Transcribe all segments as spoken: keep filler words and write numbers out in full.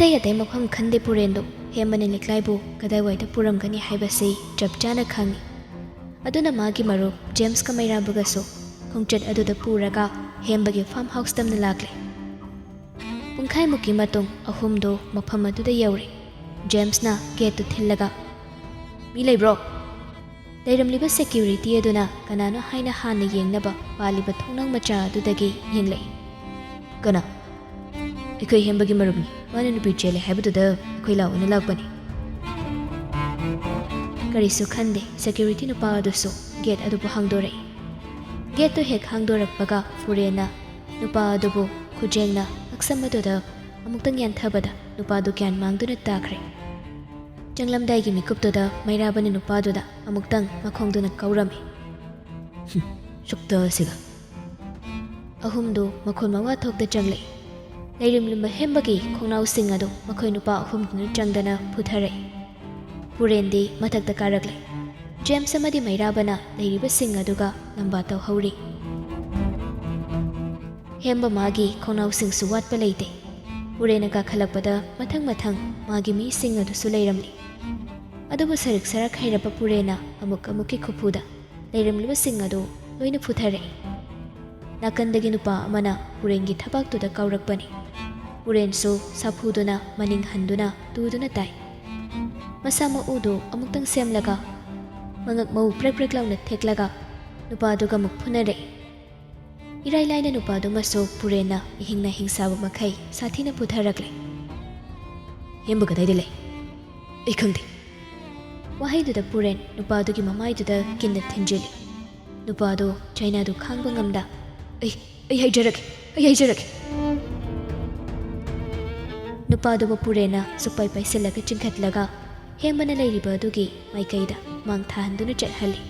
ꯑꯇꯩ ꯑꯇꯩ ꯃꯐꯝ ꯈꯟꯗꯦ ꯄꯨꯔꯦꯟꯗꯣ꯫ ꯍꯦꯝꯕꯅ ꯂꯤꯛꯂꯥꯏꯕꯨ ꯀꯗꯥꯏꯋꯥꯏꯗ ꯄꯨꯔꯝꯒꯅꯤ ꯍꯥꯏꯕꯁꯤ ꯆꯞ ꯆꯥꯅ ꯈꯪꯏ꯫ ꯑꯗꯨꯅ ꯃꯥꯒꯤ ꯃꯔꯨꯞ ꯖꯦꯝꯁꯀ ꯃꯩꯔꯥꯕꯒꯁꯨ ꯈꯣꯡꯆꯠ ꯑꯗꯨꯗ ꯄꯨꯔꯒ ꯍꯦꯝꯕꯒꯤ ꯐꯥꯔꯝ ꯍꯥꯎꯁ ꯇꯝꯅ ꯂꯥꯛꯂꯦ꯫ ꯄꯨꯡꯈꯥꯏꯃꯨꯛꯀꯤ ꯃꯇꯨꯡ ꯑꯍꯨꯝꯗꯨ ꯃꯐꯝ ꯑꯗꯨꯗ ꯌꯧꯔꯦ꯫ ꯖꯦꯝꯁꯅ ꯒꯦꯠꯇꯨ ꯊꯤꯜꯂꯒ, "ꯃꯤ ꯂꯩꯕ꯭ꯔꯣ?" ꯂꯩꯔꯝꯂꯤꯕ ꯁꯦꯀ꯭ꯌꯨꯔꯤꯇꯤ ꯑꯗꯨꯅ ꯀꯅꯥꯅꯣ ꯍꯥꯏꯅ ꯍꯥꯟꯅ ꯌꯦꯡꯅꯕ ꯄꯥꯜꯂꯤꯕ ꯊꯣꯡꯅꯥꯎ ꯃꯆꯥ ꯑꯗꯨꯗꯒꯤ ꯌꯦꯡꯂꯛꯏ꯫ "ꯀꯅꯥ?" "ꯑꯩꯈꯣꯏ ꯍꯦꯝꯕꯒꯤ ꯃꯔꯨꯞꯅꯤ꯫ ꯃꯥꯅ ꯅꯨꯄꯤ ꯆꯦꯜꯂꯦ ꯍꯥꯏꯕꯗꯨꯗ ꯑꯩꯈꯣꯏ ꯂꯥꯛꯑꯣꯅ ꯂꯥꯛꯄꯅꯤ꯫" ꯀꯔꯤꯁꯨ ꯈꯟꯗꯦ, ꯁꯦꯀ꯭ꯌꯨꯔꯤꯇꯤ ꯅꯨꯄꯥ ꯑꯗꯨꯁꯨ ꯒꯦꯠ ꯑꯗꯨꯕꯨ ꯍꯥꯡꯗꯣꯔꯛꯏ꯫ ꯒꯦꯠꯇꯨ ꯍꯦꯛ ꯍꯥꯡꯗꯣꯔꯛꯄꯒ ꯄꯨꯔꯦꯟꯅ ꯅꯨꯄꯥ ꯑꯗꯨꯕꯨ ꯈꯨꯖꯦꯡꯅ ꯉꯛꯁꯝ ꯑꯗꯨꯗ ꯑꯃꯨꯛꯇꯪ ꯌꯥꯟꯊꯕꯗ ꯅꯨꯄꯥꯗꯨ ꯒ꯭ꯌꯥꯟ ꯃꯥꯡꯗꯨꯅ ꯇꯥꯈ꯭ꯔꯦ꯫ ꯆꯪꯂꯝꯗꯥꯏꯒꯤ ꯃꯤꯀꯨꯞꯇꯨꯗ ꯃꯩꯔꯥꯕꯅ ꯅꯨꯄꯥꯗꯨꯗ ꯑꯃꯨꯛꯇꯪ ꯃꯈꯣꯡꯗꯨꯅ ꯀꯧꯔꯝꯃꯤ꯫ "ꯍꯨꯝ, ꯁꯨꯛꯇ ꯑꯁꯤꯒ!" ꯑꯍꯨꯝꯗꯨ ꯃꯈꯣꯜ ꯃꯋꯥ ꯊꯣꯛꯇ ꯆꯪꯂꯛꯏ꯫ ꯂꯩꯔꯝꯂꯤꯕ ꯍꯦꯝꯕꯒꯤ ꯈꯣꯡꯅꯥꯎꯁꯤꯡ ꯑꯗꯨ ꯃꯈꯣꯏ ꯅꯨꯄꯥ ꯑꯍꯨꯝꯗꯨꯅ ꯆꯪꯗꯅ ꯄꯨꯊꯔꯛꯏ꯫ ꯄꯨꯔꯦꯟꯗꯤ ꯃꯊꯛꯇ ꯀꯥꯔꯛꯂꯦ꯫ ꯖꯦꯝꯁ ꯑꯃꯗꯤ ꯃꯩꯔꯥꯕꯅ ꯂꯩꯔꯤꯕꯁꯤꯡ ꯑꯗꯨꯒ ꯂꯝꯕꯥ ꯇꯧꯍꯧꯔꯤ꯫ ꯍꯦꯝꯕ ꯃꯥꯒꯤ ꯈꯣꯡꯅꯥꯎꯁꯤꯡꯁꯨ ꯋꯥꯠꯄ ꯂꯩꯇꯦ꯫ ꯄꯨꯔꯦꯟꯅ ꯀꯥꯈꯠꯂꯛꯄꯗ ꯃꯊꯪ ꯃꯊꯪ ꯃꯥꯒꯤ ꯃꯤꯁꯤꯡ ꯑꯗꯨꯁꯨ ꯂꯩꯔꯝꯂꯤ꯫ ꯑꯗꯨꯕꯨ ꯁꯔꯤꯛ ꯁꯔꯥꯛ ꯍꯩꯔꯕ ꯄꯨꯔꯦꯟꯅ ꯑꯃꯨꯛ ꯑꯃꯨꯛꯀꯤ ꯈꯨꯐꯨꯗ ꯂꯩꯔꯝꯂꯤꯕꯁꯤꯡ ꯑꯗꯨ ꯂꯣꯏꯅ ꯐꯨꯊꯔꯛꯏ꯫ ꯅꯥꯀꯟꯗꯒꯤ ꯅꯨꯄꯥ ꯑꯃꯅ ꯄꯨꯔꯦꯟꯒꯤ ꯊꯕꯥꯛꯇꯨꯗ ꯀꯥꯎꯔꯛꯄꯅꯤ꯫ ꯄꯨꯔꯦꯟꯁꯨ ꯁꯥꯐꯨꯗꯨꯅ ꯃꯅꯤꯡ ꯍꯟꯗꯨꯅ ꯇꯨꯗꯨꯅ ꯇꯥꯏ꯫ ꯃꯁꯥ ꯃꯎꯗꯨ ꯑꯃꯨꯛꯇꯪ ꯁꯦꯝꯂꯒ ꯃꯉꯛ ꯃꯎ ꯄ꯭ꯔꯦꯛ ꯄ꯭ꯔꯦꯛ ꯂꯥꯎꯅ ꯊꯦꯛꯂꯒ ꯅꯨꯄꯥꯗꯨꯒ ꯑꯃꯨꯛ ꯐꯨꯅꯔꯛꯏ꯫ ꯏꯔꯥꯏ ꯂꯥꯏꯅ ꯅꯨꯄꯥꯗꯨꯃꯁꯨ ꯄꯨꯔꯦꯟꯅ ꯏꯍꯤꯡ ꯅꯥꯍꯤꯡ ꯁꯥꯕ ꯃꯈꯩ ꯁꯥꯊꯤꯅ ꯐꯨꯊꯔꯛꯂꯦ꯫ "ꯍꯦꯝꯕ ꯀꯗꯥꯏꯗ ꯂꯩ? ꯑꯩ ꯈꯪꯗꯦ꯫" ꯋꯥꯍꯩꯗꯨꯗ ꯄꯨꯔꯦꯟ ꯅꯨꯄꯥꯗꯨꯒꯤ ꯃꯃꯥꯏꯗꯨꯗ ꯀꯤꯟꯅ ꯊꯤꯟꯖꯤꯜꯂꯤ꯫ ꯅꯨꯄꯥꯗꯨ ꯆꯩꯅꯥꯗꯨ ꯈꯥꯡꯕ ꯉꯝꯗ, "ꯑꯩ, ꯑꯩ ꯍꯥꯏꯖꯔꯒꯦ, ꯑꯩ ꯍꯥꯏꯖꯔꯒꯦ꯫" ꯅꯨꯄꯥꯗꯨꯕꯨ ꯄꯨꯔꯦꯟꯅ ꯁꯨꯛꯄꯥꯏ ꯄꯥꯏꯁꯤꯜꯂꯒ ꯆꯤꯡꯈꯠꯂꯒ ꯍꯦꯝꯕꯅ ꯂꯩꯔꯤꯕ ꯑꯗꯨꯒꯤ ꯃꯥꯏꯀꯩꯗ ꯃꯥꯡ ꯊꯥꯍꯟꯗꯨꯅ ꯆꯠꯍꯜꯂꯤ꯫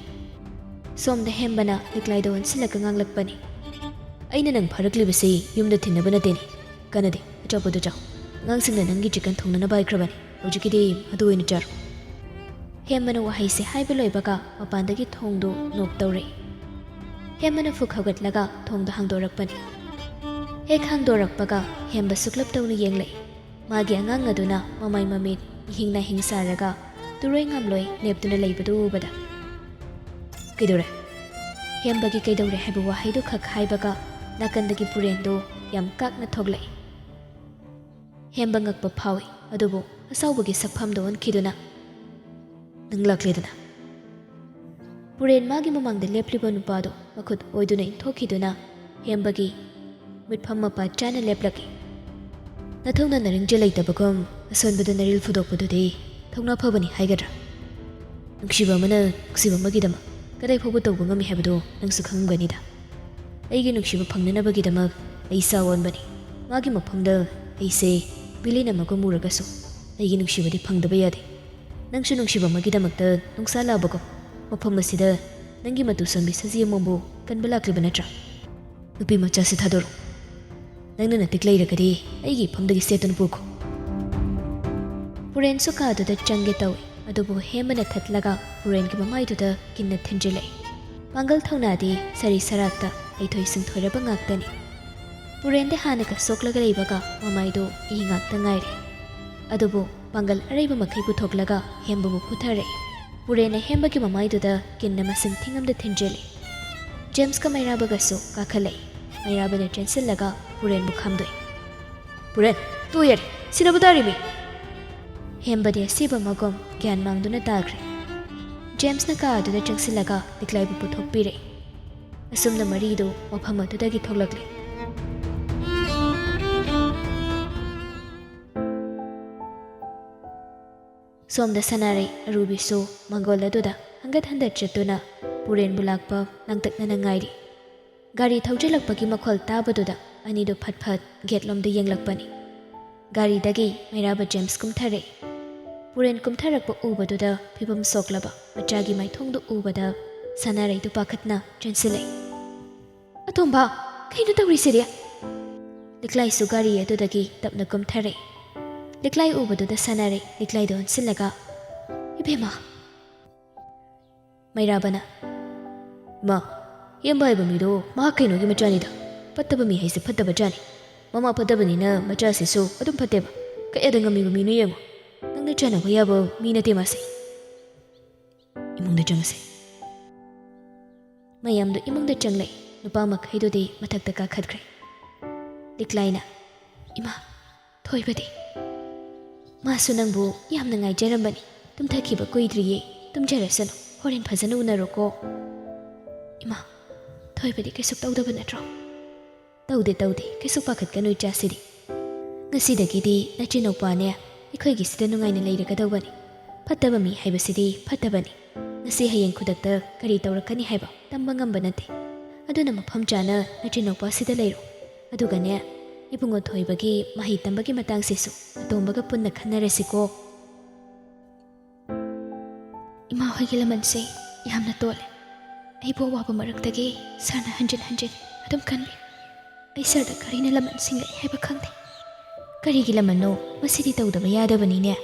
ꯁꯣꯝꯗ ꯍꯦꯝꯕꯅ ꯂꯤꯛꯂꯥꯏꯗ ꯑꯣꯟꯁꯤꯜꯂꯒ ꯉꯥꯡꯂꯛꯄꯅꯤ꯫ "ꯑꯩꯅ ꯅꯪ ꯐꯥꯔꯛꯂꯤꯕꯁꯤ ꯌꯨꯝꯗ ꯊꯤꯟꯅꯕ ꯅꯠꯇꯦꯅꯦ꯫ ꯀꯥꯟꯅꯗꯦ, ꯑꯆꯥꯄꯣꯠꯇꯨ ꯆꯥꯎ꯫ ꯑꯉꯥꯡꯁꯤꯡꯅ ꯅꯪꯒꯤ ꯆꯤꯛꯀꯟ ꯊꯣꯡꯅꯅꯕ ꯍꯥꯏꯈ꯭ꯔꯕꯅꯤ꯫ ꯍꯧꯖꯤꯛꯀꯤꯗꯤ ꯑꯗꯨ ꯑꯣꯏꯅ ꯆꯥꯔꯣ꯫" ꯍꯦꯝꯕꯅ ꯋꯥꯍꯩꯁꯦ ꯍꯥꯏꯕ ꯂꯣꯏꯕꯒ ꯃꯄꯥꯟꯗꯒꯤ ꯊꯣꯡꯗꯨ ꯅꯣꯛ ꯇꯧꯔꯛꯏ꯫ ꯍꯦꯝꯕꯅ ꯐꯨꯛ ꯍꯧꯒꯠꯂꯒ ꯊꯣꯡꯗꯨ ꯍꯥꯡꯗꯣꯔꯛꯄꯅꯤ꯫ ꯍꯦꯛ ꯍꯥꯡꯗꯣꯔꯛꯄꯒ ꯍꯦꯝꯕ ꯁꯨꯛꯂꯞ ꯇꯧꯅ ꯌꯦꯡꯂꯛꯏ꯫ ꯃꯥꯒꯤ ꯑꯉꯥꯡ ꯑꯗꯨꯅ ꯃꯃꯥꯏ ꯃꯃꯤꯠ ꯏꯍꯤꯡ ꯅꯥꯍꯤꯡ ꯁꯥꯔꯒ ꯇꯨꯔꯣꯏ ꯉꯥꯝꯂꯣꯏ ꯂꯦꯞꯇꯨꯅ ꯂꯩꯕꯗꯨ ꯎꯕꯗ, "ꯀꯩꯗꯧꯔꯦ?" ꯍꯦꯝꯕꯒꯤ "ꯀꯩꯗꯧꯔꯦ?" ꯍꯥꯏꯕ ꯋꯥꯍꯩꯗꯨ ꯈꯛ ꯍꯥꯏꯕꯒ ꯅꯥꯀꯟꯗꯒꯤ ꯄꯨꯔꯦꯟꯗꯨ ꯌꯥꯝ ꯀꯥꯛꯅ ꯊꯣꯛꯂꯛꯏ꯫ ꯍꯦꯝꯕ ꯉꯛꯄ ꯐꯥꯎꯏ, ꯑꯗꯨꯕꯨ ꯑꯁꯥꯎꯕꯒꯤ ꯁꯛꯐꯝꯗꯨ ꯑꯣꯟꯈꯤꯗꯨꯅ, "ꯅꯪ ꯂꯥꯛꯂꯦꯗꯅ?" ꯄꯨꯔꯦꯟ ꯃꯥꯒꯤ ꯃꯃꯥꯡꯗ ꯂꯦꯞꯂꯤꯕ ꯅꯨꯄꯥꯗꯨ ꯃꯈꯨꯠ ꯑꯣꯏꯗꯨꯅ ꯏꯟꯊꯣꯛꯈꯤꯗꯨꯅ ꯍꯦꯝꯕꯒꯤ ꯃꯤꯠꯐꯝ ꯃꯄꯥ ꯆꯥꯅ ꯂꯦꯞꯂꯛꯏ꯫ "ꯅꯊꯧꯅ ꯅꯔꯤꯡꯖꯦꯜ ꯂꯩꯇꯕꯒꯨꯝ ꯑꯁꯣꯟꯕꯗ ꯅꯔꯤꯜ ꯐꯨꯗꯣꯛꯄꯗꯨꯗꯤ ꯊꯧꯅꯥ ꯐꯕꯅꯤ ꯍꯥꯏꯒꯗ꯭ꯔꯥ? ꯅꯨꯡꯁꯤꯕ ꯑꯃꯅ ꯅꯨꯡꯁꯤꯕ ꯑꯃꯒꯤꯗꯃꯛ ꯀꯗꯥꯏ ꯐꯥꯎꯕ ꯇꯧꯕ ꯉꯝꯃꯤ ꯍꯥꯏꯕꯗꯨ ꯅꯪꯁꯨ ꯈꯪꯉꯝꯒꯅꯤꯗ꯫ ꯑꯩꯒꯤ ꯅꯨꯡꯁꯤꯕ ꯐꯪꯅꯅꯕꯒꯤꯗꯃꯛ ꯑꯩ ꯁꯥ ꯑꯣꯟꯕꯅꯤ꯫ ꯃꯥꯒꯤ ꯃꯐꯝꯗ ꯑꯩꯁꯦ ꯚꯤꯂꯦꯟ ꯑꯃꯒ ꯃꯨꯔꯒꯁꯨ ꯑꯩꯒꯤ ꯅꯨꯡꯁꯤꯕꯗꯤ ꯐꯪꯗꯕ ꯌꯥꯗꯦ꯫ ꯅꯪꯁꯨ ꯅꯨꯡꯁꯤꯕ ꯑꯃꯒꯤꯗꯃꯛꯇ ꯅꯨꯡꯁꯥ ꯂꯥꯕꯒꯨꯝ ꯃꯐꯝ ꯑꯁꯤꯗ ꯅꯪꯒꯤ ꯃꯇꯨ ꯁꯣꯟꯕꯤ ꯁꯖꯤ ꯑꯃꯕꯨ ꯀꯟꯕ ꯂꯥꯛꯂꯤꯕ ꯅꯠꯇ꯭ꯔꯥ? ꯅꯨꯄꯤ ꯃꯆꯥꯁꯤ ꯊꯥꯗꯣꯔꯛꯎ꯫ ꯅꯪꯅ ꯅꯇꯤꯛ ꯂꯩꯔꯒꯗꯤ ꯑꯩꯒꯤ ꯏꯐꯝꯗꯒꯤ ꯁꯦꯠꯇꯨꯅ ꯄꯨꯈꯣ꯫" ꯄꯨꯔꯦꯟꯁꯨ ꯀꯥꯗꯨꯗ ꯆꯪꯒꯦ ꯇꯧꯏ, ꯑꯗꯨꯕꯨ ꯍꯦꯝꯕꯅ ꯊꯠꯂꯒ ꯄꯨꯔꯦꯟꯒꯤ ꯃꯃꯥꯏꯗꯨꯗ ꯀꯤꯟꯅ ꯊꯤꯟꯖꯤꯜꯂꯛꯏ꯫ ꯄꯥꯡꯒꯜ ꯊꯧꯅꯥꯗꯤ ꯁꯔꯤ ꯁꯔꯥꯛꯇ ꯍꯩꯊꯣꯏ ꯁꯤꯡꯊꯣꯏꯔꯕ ꯉꯥꯛꯇꯅꯤ꯫ ꯄꯨꯔꯦꯟꯗꯤ ꯍꯥꯟꯅꯒ ꯁꯣꯛꯂꯒ ꯂꯩꯕꯒ ꯃꯃꯥꯏꯗꯨ ꯏ ꯉꯥꯛꯇ ꯉꯥꯏꯔꯦ꯫ ꯑꯗꯨꯕꯨ ꯄꯥꯡꯒꯜ ꯑꯔꯩꯕ ꯃꯈꯩ ꯄꯨꯊꯣꯛꯂꯒ ꯍꯦꯝꯕꯕꯨ ꯐꯨꯊꯔꯛꯏ꯫ ꯄꯨꯔꯦꯟꯅ ꯍꯦꯝꯕꯒꯤ ꯃꯃꯥꯏꯗꯨꯗ ꯀꯤꯟꯅ ꯃꯁꯤꯡ ꯊꯤꯉꯝꯗ ꯊꯤꯟꯖꯤꯜꯂꯤ꯫ ꯖꯦꯝꯁꯀ ꯃꯩꯔꯥꯕꯒꯁꯨ ꯀꯥꯈꯠꯂꯛꯏ꯫ ꯃꯩꯔꯥꯕꯅ ꯆꯦꯟꯁꯤꯜꯂꯒ ꯄꯨꯔꯦꯟꯕꯨ ꯈꯥꯝꯗꯣꯛꯏ꯫ "ꯄꯨꯔꯦꯟ, ꯇꯣꯛ ꯌꯥꯔꯦ, ꯁꯤꯟꯅꯕ ꯇꯥꯔꯤꯃꯤ!" ꯍꯦꯝꯕꯗꯤ ꯑꯁꯤꯕ ꯑꯃꯒꯨꯝ ꯒ꯭ꯌꯥꯟ ꯃꯥꯡꯗꯨꯅ ꯇꯥꯈ꯭ꯔꯦ꯫ ꯖꯦꯝꯁꯅ ꯀꯥ ꯑꯗꯨꯗ ꯆꯪꯁꯤꯜꯂꯒ ꯂꯤꯛꯂꯥꯏꯕꯨ ꯄꯨꯊꯣꯛꯄꯤꯔꯦ꯫ ꯑꯁꯨꯝꯅ ꯃꯔꯤꯗꯨ ꯃꯐꯝ ꯑꯗꯨꯗꯒꯤ ꯊꯣꯛꯂꯛꯂꯦ꯫ ꯁꯣꯝꯗ ꯁꯅꯥꯔꯩ ꯑꯔꯨꯕꯤꯁꯨ ꯃꯪꯒꯣꯜ ꯑꯗꯨꯗ ꯍꯪꯒꯠ ꯍꯟꯗ ꯆꯠꯇꯨꯅ ꯄꯨꯔꯦꯟꯕꯨ ꯂꯥꯛꯄ ꯂꯥꯡꯇꯛꯅꯅ ꯉꯥꯏꯔꯤ꯫ ꯒꯥꯔꯤ ꯊꯧꯖꯤꯜꯂꯛꯄꯒꯤ ꯃꯈꯣꯜ ꯇꯥꯕꯗꯨꯗ ꯑꯅꯤꯗꯨ ꯐꯠ ꯐꯠ ꯒꯦꯠꯂꯣꯝꯗ ꯌꯦꯡꯂꯛꯄꯅꯤ꯫ ꯒꯥꯔꯤꯗꯒꯤ ꯃꯩꯔꯥꯕ ꯖꯦꯝꯁ ꯀꯨꯝꯊꯔꯛꯏ꯫ ꯄꯨꯔꯦꯟ ꯀꯨꯝꯊꯔꯛꯄ ꯎꯕꯗꯨꯗ ꯐꯤꯕꯝ ꯁꯣꯛꯂꯕ ꯃꯆꯥꯒꯤ ꯃꯥꯏꯊꯣꯡꯗꯨ ꯎꯕꯗ ꯁꯅꯥꯔꯩꯗꯨ ꯄꯥꯈꯠꯅ ꯆꯦꯟꯁꯤꯜꯂꯛꯏ꯫ "ꯑꯇꯣꯝꯕ, ꯀꯩꯅꯣ ꯇꯧꯔꯤꯁꯤꯗꯤ?" ꯂꯤꯛꯂꯥꯏꯁꯨ ꯒꯥꯔꯤ ꯑꯗꯨꯗꯒꯤ ꯇꯞꯅ ꯀꯨꯝꯊꯔꯛꯏ꯫ ꯂꯤꯛꯂꯥꯏ ꯎꯕꯗꯨꯗ ꯁꯅꯥꯔꯩ ꯂꯤꯛꯂꯥꯏꯗ ꯑꯣꯟꯁꯤꯜꯂꯒ, "ꯏꯕꯦꯝꯃ!" ꯃꯩꯔꯥꯕꯅ, "ꯏꯃꯥ, ꯍꯦꯝꯕ ꯍꯥꯏꯕ ꯃꯤꯗꯣ ꯃꯍꯥꯛ ꯀꯩꯅꯣꯒꯤ ꯃꯆꯥꯅꯤꯗ꯫ ꯐꯠꯇꯕ ꯃꯤ ꯍꯥꯏꯁꯦ ꯐꯠꯇꯕ ꯖꯥꯠꯅꯤ꯫ ꯃꯃꯥ ꯐꯠꯇꯕꯅꯤꯅ ꯃꯆꯥꯁꯤꯁꯨ ꯑꯗꯨꯝ ꯐꯠꯇꯦꯕ꯫ ꯀꯌꯥꯗ ꯉꯝꯃꯤꯕ ꯃꯤꯅꯣ ꯌꯦꯡꯉꯣ꯫ ꯅꯪꯅ ꯆꯥꯟꯅꯕ ꯌꯥꯕ ꯃꯤ ꯅꯠꯇꯦ ꯃꯥꯁꯦ꯫ ꯏꯃꯨꯡꯗ ꯆꯪꯉꯁꯦ꯫ ꯃꯌꯥꯝꯗꯣ ꯏꯃꯨꯡꯗ ꯆꯪꯂꯛꯏ꯫ ꯅꯨꯄꯥ ꯃꯈꯩꯗꯨꯗꯤ ꯃꯊꯛꯇ ꯀꯥꯈꯠꯈ꯭ꯔꯦ꯫ ꯂꯤꯛꯂꯥꯏꯅ, "ꯏꯃꯥ, ꯊꯣꯏꯕꯗꯤ?" "ꯃꯥꯁꯨ ꯅꯪꯕꯨ ꯌꯥꯝꯅ ꯉꯥꯏꯖꯔꯝꯕꯅꯤ꯫ ꯇꯨꯝꯊꯈꯤꯕ ꯀꯨꯏꯗ꯭ꯔꯤꯌꯦ꯫ ꯇꯨꯝꯖꯔꯁꯅꯨ꯫ ꯍꯣꯔꯦꯟ ꯐꯖꯅ ꯎꯅꯔꯣꯀꯣ꯫" "ꯏꯃꯥ, ꯊꯣꯏꯕꯗꯤ ꯀꯩꯁꯨ ꯇꯧꯗꯕ ꯅꯠꯇ꯭ꯔꯣ?" "ꯇꯧꯗꯦ, ꯇꯧꯗꯦ꯫ ꯀꯩꯁꯨ ꯄꯥꯈꯠꯀꯅꯨ, ꯏꯆꯥꯁꯤꯗꯤ꯫ ꯉꯁꯤꯗꯒꯤꯗꯤ ꯅꯆꯤꯟꯅꯨꯄꯥꯅꯦ ꯑꯩꯈꯣꯏꯒꯤꯁꯤꯗ ꯅꯨꯡꯉꯥꯏꯅ ꯂꯩꯔꯒꯗꯧꯕꯅꯤ꯫ ꯐꯠꯇꯕ ꯃꯤ ꯍꯥꯏꯕꯁꯤꯗꯤ ꯐꯠꯇꯕꯅꯤ꯫ ꯉꯁꯤ ꯍꯌꯦꯡ ꯈꯨꯗꯛꯇ ꯀꯔꯤ ꯇꯧꯔꯛꯀꯅꯤ ꯍꯥꯏꯕ ꯇꯝꯕ ꯉꯝꯕ ꯅꯠꯇꯦ꯫ ꯑꯗꯨꯅ ꯃꯐꯝ ꯆꯥꯅ ꯅꯆꯤꯟꯅꯨꯄꯥꯁꯤꯗ ꯂꯩꯔꯣ꯫ ꯑꯗꯨꯒꯅꯦ, ꯏꯕꯨꯡꯉꯣ ꯊꯣꯏꯕꯒꯤ ꯃꯍꯩ ꯇꯝꯕꯒꯤ ꯃꯇꯥꯡꯁꯤꯁꯨ ꯑꯇꯣꯝꯕꯒ ꯄꯨꯟꯅ ꯈꯟꯅꯔꯁꯤꯀꯣ꯫" ꯏꯃꯥ ꯍꯣꯏꯒꯤ ꯂꯃꯟꯁꯦ ꯌꯥꯝꯅ ꯇꯣꯜꯂꯦ꯫ ꯑꯩꯕꯨ ꯑꯋꯥꯕ ꯃꯔꯛꯇꯒꯤ ꯁꯥꯔꯅ ꯍꯟꯖꯤꯟ ꯍꯟꯖꯤꯟ ꯑꯗꯨꯝ ꯀꯟꯕꯤ꯫ ꯑꯩ ꯁꯥꯔꯗ ꯀꯔꯤꯅ ꯂꯃꯟ ꯁꯤꯡꯂꯛꯏ ꯍꯥꯏꯕ ꯈꯪꯗꯦ꯫ ꯀꯔꯤꯒꯤ ꯂꯃꯟꯅꯣ? ꯃꯁꯤꯗꯤ ꯇꯧꯗꯕ ꯌꯥꯗꯕꯅꯤꯅꯦ꯫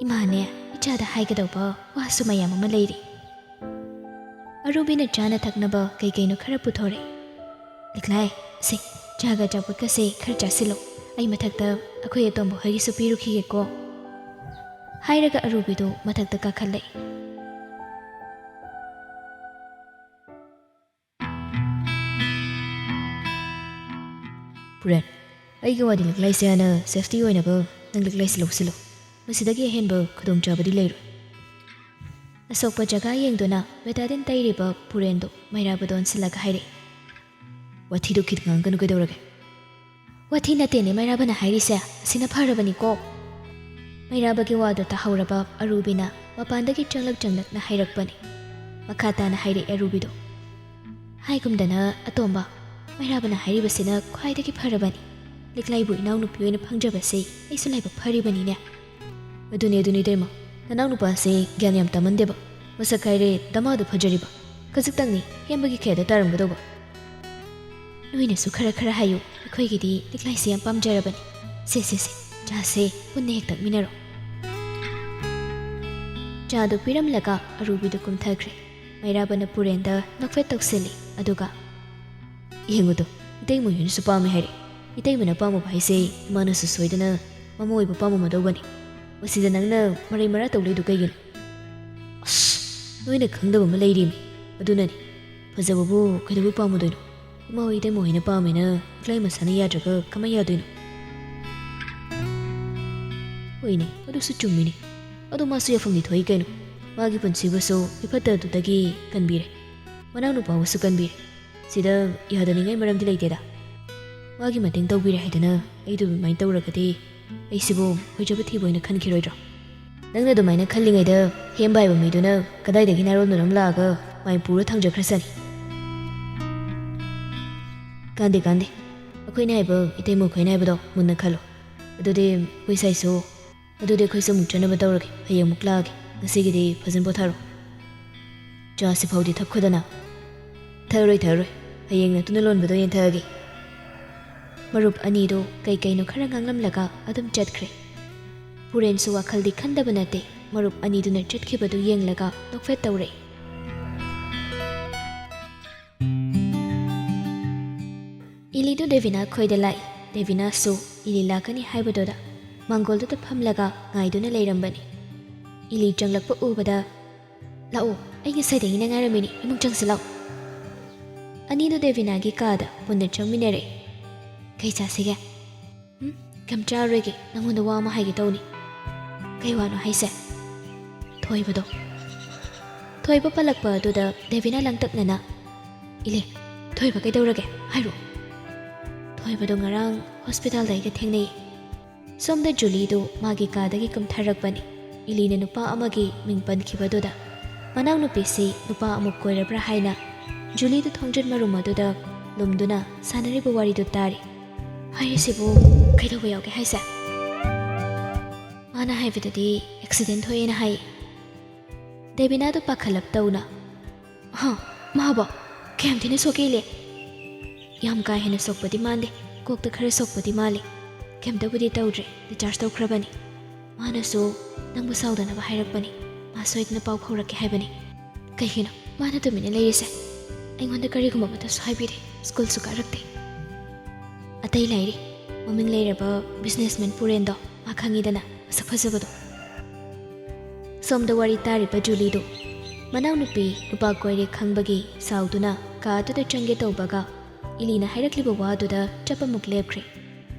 ꯏꯃꯥꯅꯦ, ꯏꯆꯥꯗ ꯍꯥꯏꯒꯗꯧꯕ ꯋꯥꯁꯨ ꯃꯌꯥꯝ ꯑꯃ ꯂꯩꯔꯤ꯫ ꯑꯔꯨꯕꯤꯅ ꯆꯥꯅ ꯊꯛꯅꯕ ꯀꯩ ꯀꯩꯅꯣ ꯈꯔ ꯄꯨꯊꯣꯔꯛꯏ꯫ "ꯂꯤꯛꯂꯥꯏ, ꯁꯦ, ꯆꯥꯒ ꯑꯆꯥꯄꯣꯠꯀꯁꯦ ꯈꯔ ꯆꯥꯁꯤꯜꯂꯣ꯫ ꯑꯩ ꯃꯊꯛꯇ ꯑꯩꯈꯣꯏ ꯑꯇꯣꯝꯕ ꯍꯣꯏꯒꯤꯁꯨ ꯄꯤꯔꯨꯈꯤꯒꯦꯀꯣ꯫" ꯍꯥꯏꯔꯒ ꯑꯔꯨꯕꯤꯗꯨ ꯃꯊꯛꯇ ꯀꯥꯈꯠꯂꯛꯏ꯫ "ꯄꯨꯔꯦꯟ, ꯑꯩꯒꯤ ꯋꯥꯗꯤ ꯂꯤꯛꯂꯥꯏꯁꯦ ꯍꯥꯟꯅ ꯁꯦꯐꯇꯤ ꯑꯣꯏꯅꯕ ꯅꯪ ꯂꯤꯛꯂꯥꯏꯁꯦ ꯂꯧꯁꯤꯜꯂꯣ꯫ ꯃꯁꯤꯗꯒꯤ ꯑꯍꯦꯟꯕ ꯈꯨꯗꯣꯡꯆꯥꯕꯗꯤ ꯂꯩꯔꯣꯏ꯫" ꯑꯁꯣꯛꯄ ꯖꯒꯥ ꯌꯦꯡꯗꯨꯅ ꯕꯦꯇꯥꯗꯤꯟ ꯇꯩꯔꯤꯕ ꯄꯨꯔꯦꯟꯗꯨ ꯃꯩꯔꯥꯕꯗ ꯑꯣꯟꯁꯤꯜꯂꯒ ꯍꯥꯏꯔꯛꯏ꯫ "ꯋꯥꯊꯤꯗꯨ ꯈꯤꯠ ꯉꯥꯡꯒꯅꯨ ꯀꯩꯗꯧꯔꯒꯦ?" "ꯋꯥꯊꯤ ꯅꯠꯇꯦꯅꯦ ꯃꯩꯔꯥꯕꯅ ꯍꯥꯏꯔꯤꯁꯦ, ꯑꯁꯤꯅ ꯐꯔꯕꯅꯤꯀꯣ꯫" ꯃꯩꯔꯥꯕꯒꯤ ꯋꯥꯗꯨ ꯇꯥꯍꯧꯔꯕ ꯑꯔꯨꯕꯤꯅ ꯃꯄꯥꯟꯗꯒꯤ ꯆꯪꯂꯛ ꯆꯪꯂꯛꯅ ꯍꯥꯏꯔꯛꯄꯅꯤ꯫ ꯃꯈꯥ ꯇꯥꯅ ꯍꯥꯏꯔꯛꯑꯦ ꯑꯔꯨꯕꯤꯗꯣ꯫ "ꯍꯥꯏꯒꯨꯝꯗꯅ ꯑꯇꯣꯝꯕ, ꯃꯩꯔꯥꯕꯅ ꯍꯥꯏꯔꯤꯕꯁꯤꯅ ꯈ꯭ꯋꯥꯏꯗꯒꯤ ꯐꯔꯕꯅꯤ꯫ ꯂꯤꯛꯂꯥꯏꯕꯨ ꯏꯅꯥꯎꯅꯨꯄꯤ ꯑꯣꯏꯅ ꯐꯪꯖꯕꯁꯦ ꯑꯩꯁꯨ ꯂꯥꯏꯕꯛ ꯐꯔꯤꯕꯅꯤꯅꯦ꯫" "ꯑꯗꯨꯅꯤ, ꯑꯗꯨꯅꯤ ꯏꯇꯩꯃ, ꯅꯅꯥꯎ ꯅꯨꯄꯥꯁꯦ ꯒ꯭ꯌꯥꯟ ꯌꯥꯝ ꯇꯥꯃꯟꯗꯦꯕ꯫ ꯃꯁꯛ ꯍꯥꯏꯔꯦ ꯗꯃꯥꯗꯨ ꯐꯖꯔꯤꯕ, ꯈꯖꯤꯛꯇꯪꯅꯤ ꯍꯦꯟꯕꯒꯤ ꯈꯦꯗ ꯇꯥꯔꯝꯒꯗꯧꯕ꯫" "ꯅꯣꯏꯅꯁꯨ ꯈꯔ ꯈꯔ ꯍꯥꯏꯌꯨ, ꯑꯩꯈꯣꯏꯒꯤꯗꯤ ꯂꯤꯛꯂꯥꯏꯁꯦ ꯌꯥꯝ ꯄꯥꯝꯖꯔꯕꯅꯤ꯫ ꯁꯦ, ꯁꯦ, ꯁꯦ, ꯆꯥꯁꯦ, ꯄꯨꯟꯅ ꯍꯦꯛ ꯊꯛꯃꯤꯟꯅꯔꯣ꯫" ꯆꯥꯗꯨ ꯄꯤꯔꯝꯂꯒ ꯑꯔꯨꯕꯤꯗꯨ ꯀꯨꯝꯊꯈ꯭ꯔꯦ꯫ ꯃꯩꯔꯥꯕꯅ ꯄꯨꯔꯦꯟꯗ ꯅꯣꯛꯐꯦꯠ ꯇꯧꯁꯤꯜꯂꯤ, ꯑꯗꯨꯒ, "ꯌꯦꯡꯉꯨꯗꯣ, ꯏꯇꯩꯃ ꯍꯣꯏꯅꯁꯨ ꯄꯥꯝꯃꯦ ꯍꯥꯏꯔꯦ꯫ ꯏꯇꯩꯃꯅ ꯄꯥꯝꯃꯨꯕ ꯍꯥꯏꯁꯦ ꯏꯃꯥꯅꯁꯨ ꯁꯣꯏꯗꯅ ꯃꯃꯧ ꯑꯣꯏꯕ ꯄꯥꯝꯃꯝꯃꯗꯧꯕꯅꯤ꯫ ꯃꯁꯤꯗ ꯅꯪꯅ ꯃꯔꯩ ꯃꯔꯥ ꯇꯧ ꯂꯩꯗꯨ ꯀꯩꯒꯤꯅꯣ? ꯑꯁ, ꯅꯣꯏꯅ ꯈꯪꯗꯕ ꯑꯃ ꯂꯩꯔꯤꯃꯤ꯫ ꯑꯗꯨꯅꯅꯤ, ꯐꯖꯕꯕꯨ ꯀꯩꯗꯧꯕꯩ ꯄꯥꯝꯃꯨꯗꯣꯏꯅꯣ? ꯏꯃꯥ ꯍꯣꯏ, ꯏꯇꯩꯃ ꯍꯣꯏꯅ ꯄꯥꯝꯃꯦꯅ ꯏꯀꯥꯏ ꯃꯁꯥꯅ ꯌꯥꯗ꯭ꯔꯒ ꯀꯃꯥꯏ ꯌꯥꯗꯣꯏꯅꯣ? ꯍꯣꯏꯅꯦ, ꯑꯗꯨꯁꯨ ꯆꯨꯝꯃꯤꯅꯦ꯫ ꯑꯗꯣ ꯃꯥꯁꯨ ꯌꯥꯐꯝꯗꯤ ꯊꯣꯛꯏ ꯀꯩꯅꯣ꯫ ꯃꯥꯒꯤ ꯄꯨꯟꯁꯤꯕꯨꯁꯨ ꯃꯤꯐꯠꯇꯗꯨꯗꯒꯤ ꯀꯟꯕꯤꯔꯦ꯫ ꯃꯅꯥꯎ ꯅꯨꯄꯥꯕꯨꯁꯨ ꯀꯟꯕꯤꯔꯦ꯫ ꯁꯤꯗ ꯌꯥꯗꯅꯤꯡꯉꯥꯏ ꯃꯔꯝꯗꯤ ꯂꯩꯇꯦꯗ꯫ ꯃꯥꯒꯤ ꯃꯇꯦꯡ ꯇꯧꯕꯤꯔꯦ ꯍꯥꯏꯗꯅ ꯑꯩ ꯑꯗꯨꯃꯥꯏꯅ ꯇꯧꯔꯒꯗꯤ ꯑꯩꯁꯤꯕꯨ ꯑꯣꯏꯖꯕ ꯊꯤꯕ ꯑꯣꯏꯅ ꯈꯟꯈꯤꯔꯣꯏꯗ꯭ꯔꯣ? ꯅꯪꯅ ꯑꯗꯨꯃꯥꯏꯅ ꯈꯜꯂꯤꯉꯩꯗ ꯍꯦꯝꯕ ꯍꯥꯏꯕ ꯃꯤꯗꯨꯅ ꯀꯗꯥꯏꯗꯒꯤ ꯅꯥꯔꯣꯟꯗꯨꯅ ꯑꯃ ꯂꯥꯛꯑꯒ ꯃꯥꯏ ꯄꯨꯔ ꯊꯥꯡꯖꯈ꯭ꯔꯁꯅꯤ꯫ ꯀꯥꯟꯗꯦ, ꯀꯥꯟꯗꯦ꯫ ꯑꯩꯈꯣꯏꯅ ꯍꯥꯏꯕ, ꯏꯇꯩꯃ ꯈꯣꯏꯅ ꯍꯥꯏꯕꯗꯣ ꯃꯨꯟꯅ ꯈꯜꯂꯣ꯫ ꯑꯗꯨꯗꯤ ꯑꯩꯈꯣꯏ ꯁꯥꯏꯁꯨ ꯑꯗꯨꯗꯤ ꯑꯩꯈꯣꯏꯁꯨ ꯑꯃꯨꯛ ꯆꯠꯅꯕ ꯇꯧꯔꯒꯦ꯫ ꯍꯌꯦꯡ ꯑꯃꯨꯛ ꯂꯥꯛꯑꯒꯦ꯫ ꯉꯁꯤꯒꯤꯗꯤ ꯐꯖꯅ ꯄꯣꯊꯥꯔꯣ꯫ ꯆꯥꯁꯤ ꯐꯥꯎꯗꯤ ꯊꯛꯈꯣꯗꯅ꯫ ꯊꯛꯑꯔꯣꯏ, ꯊꯛꯑꯔꯣꯏ꯫ ꯍꯌꯦꯡ ꯅꯇꯨꯅ ꯂꯣꯟꯕꯗꯣ ꯑꯣꯏꯅ ꯊꯛꯑꯒꯦ꯫ ꯃꯔꯨꯞ ꯑꯅꯤꯗꯨ ꯀꯩ ꯀꯩꯅꯣ ꯈꯔ ꯉꯥꯡꯂꯝꯂꯒ ꯑꯗꯨꯝ ꯆꯠꯈ꯭ꯔꯦ꯫ ꯄꯨꯔꯦꯟꯁꯨ ꯋꯥꯈꯜꯗꯤ ꯈꯟꯗꯕ ꯅꯠꯇꯦ꯫ ꯃꯔꯨꯞ ꯑꯅꯤꯗꯨꯅ ꯆꯠꯈꯤꯕꯗꯨ ꯌꯦꯡꯂꯒ ꯅꯣꯛꯐꯦꯠ ꯇꯧꯔꯦ꯫ ꯏꯂꯤꯗꯨ ꯗꯦꯕꯤꯅꯥ ꯈꯣꯏꯗ ꯂꯥꯛꯏ꯫ ꯗꯦꯕꯤꯅꯥꯁꯨ ꯏꯂꯤ ꯂꯥꯛꯀꯅꯤ ꯍꯥꯏꯕꯗꯨꯗ ꯃꯥꯡꯒꯣꯜꯗꯨꯗ ꯐꯝꯂꯒ ꯉꯥꯏꯗꯨꯅ ꯂꯩꯔꯝꯕꯅꯤ꯫ ꯏꯂꯤ ꯆꯪꯂꯛꯄ ꯎꯕꯗ, "ꯂꯥꯛꯑꯣ, ꯑꯩ ꯉꯁꯥꯏꯗꯒꯤꯅ ꯉꯥꯏꯔꯝꯃꯤꯅꯤ, ꯏꯃꯨꯡ ꯆꯪꯁꯤ ꯂꯥꯛꯑꯣ꯫" ꯑꯅꯤꯗꯨ ꯗꯦꯕꯤꯅꯥꯒꯤ ꯀꯥꯗ ꯄꯨꯟꯅ ꯆꯪꯃꯤꯟꯅꯔꯦ꯫ "ꯀꯩ ꯆꯥꯁꯤꯒꯦ?" "ꯎꯝ, ꯀꯩꯝ ꯆꯥꯔꯣꯏꯒꯦ, ꯅꯪꯉꯣꯟꯗ ꯋꯥ ꯑꯃ ꯍꯥꯏꯒꯦ ꯇꯧꯅꯤ꯫" "ꯀꯩ ꯋꯥꯅꯣ ꯍꯥꯏꯁꯦ?" "ꯊꯣꯏꯕꯗꯣ꯫" ꯊꯣꯏꯕ ꯄꯜꯂꯛꯄ ꯑꯗꯨꯗ ꯗꯦꯕꯤꯅꯥ ꯂꯥꯡꯇꯛꯅꯅ, "ꯏꯂꯦ, ꯊꯣꯏꯕ ꯀꯩꯗꯧꯔꯒꯦ? ꯍꯥꯏꯔꯛꯑꯣ꯫" "ꯊꯣꯏꯕꯗꯣ ꯉꯔꯥꯡ ꯍꯣꯁꯄꯤꯇꯥꯜꯗ ꯑꯩꯒ ꯊꯦꯡꯅꯩ꯫" ꯁꯣꯝꯗ ꯖꯨꯂꯤꯗꯨ ꯃꯥꯒꯤ ꯀꯥꯗꯒꯤ ꯀꯨꯝꯊꯔꯛꯄꯅꯤ꯫ ꯏꯂꯤꯅ ꯅꯨꯄꯥ ꯑꯃꯒꯤ ꯃꯤꯡ ꯄꯟꯈꯤꯕꯗꯨꯗ ꯃꯅꯥꯎꯅꯨꯄꯤꯁꯤ ꯅꯨꯄꯥ ꯑꯃꯨꯛ ꯀꯣꯏꯔꯕ꯭ꯔꯥ ꯍꯥꯏꯅ ꯖꯨꯂꯤꯗꯨ ꯊꯣꯡꯖꯤꯟ ꯃꯔꯨꯝ ꯑꯗꯨꯗ ꯂꯨꯝꯗꯨꯅ ꯁꯥꯟꯅꯔꯤꯕ ꯋꯥꯔꯤꯗꯨ ꯇꯥꯔꯤ꯫ "ꯍꯥꯏꯔꯤꯁꯤꯕꯨ ꯀꯩꯗꯧꯕ ꯌꯥꯎꯒꯦ ꯍꯥꯏꯁꯦ?" "ꯃꯥꯅ ꯍꯥꯏꯕꯗꯗꯤ ꯑꯦꯛꯁꯤꯗꯦꯟ ꯊꯣꯛꯑꯦꯅ ꯍꯥꯏ꯫" ꯗꯦꯕꯤꯅꯥꯗꯨ ꯄꯥꯈꯠꯂꯞ ꯇꯧꯅ, "ꯍꯥ, ꯃꯥꯕꯣ? ꯀꯌꯥꯝ ꯊꯤꯅ ꯁꯣꯛꯀꯦ ꯏꯂꯦ?" "ꯌꯥꯝ ꯀꯥ ꯍꯦꯟꯅ ꯁꯣꯛꯄꯗꯤ ꯃꯥꯟꯗꯦ, ꯀꯣꯛꯇ ꯈꯔ ꯁꯣꯛꯄꯗꯤ ꯃꯥꯜꯂꯤ꯫ ꯀꯩꯝꯇꯕꯨꯗꯤ ꯇꯧꯗ꯭ꯔꯦ, ꯗꯤꯁꯆꯥꯔꯖ ꯇꯧꯈ꯭ꯔꯕꯅꯤ꯫ ꯃꯥꯅꯁꯨ ꯅꯪꯕꯨ ꯁꯥꯎꯗꯅꯕ ꯍꯥꯏꯔꯛꯄꯅꯤ, ꯃꯥ ꯁꯣꯏꯗꯅ ꯄꯥꯎ ꯐꯥꯎꯔꯛꯀꯦ ꯍꯥꯏꯕꯅꯤ꯫" "ꯀꯩꯒꯤꯅꯣ ꯃꯥꯅ ꯇꯨꯃꯤꯟꯅ ꯂꯩꯔꯤꯁꯦ? ꯑꯩꯉꯣꯟꯗ ꯀꯔꯤꯒꯨꯝꯕ ꯑꯃꯠꯇꯁꯨ ꯍꯥꯏꯕꯤꯗꯦ, ꯁ꯭ꯀꯨꯜꯁꯨ ꯀꯥꯔꯛꯇꯦ꯫" "ꯑꯇꯩ ꯂꯩꯔꯤ, ꯃꯃꯤꯡ ꯂꯩꯔꯕ ꯕꯤꯖꯤꯅꯦꯁꯃꯦꯟ ꯄꯨꯔꯦꯟꯗꯣ, ꯃꯥ ꯈꯪꯉꯤꯗꯅ, ꯃꯁꯛ ꯐꯖꯕꯗꯣ꯫ ꯁꯣꯝꯗ ꯋꯥꯔꯤ ꯇꯥꯔꯤꯕ ꯖꯨꯂꯤꯗꯨ ꯃꯅꯥꯎꯅꯨꯄꯤ ꯅꯨꯄꯥ ꯀꯣꯏꯔꯦ ꯈꯪꯕꯒꯤ ꯁꯥꯎꯗꯨꯅ ꯀꯥ ꯑꯗꯨꯗ ꯆꯪꯒꯦ ꯇꯧꯕꯒ, ꯏꯂꯤꯅ ꯍꯥꯏꯔꯛꯂꯤꯕ ꯋꯥꯗꯨꯗ ꯆꯞ ꯑꯃꯨꯛ ꯂꯦꯞꯈ꯭ꯔꯦ꯫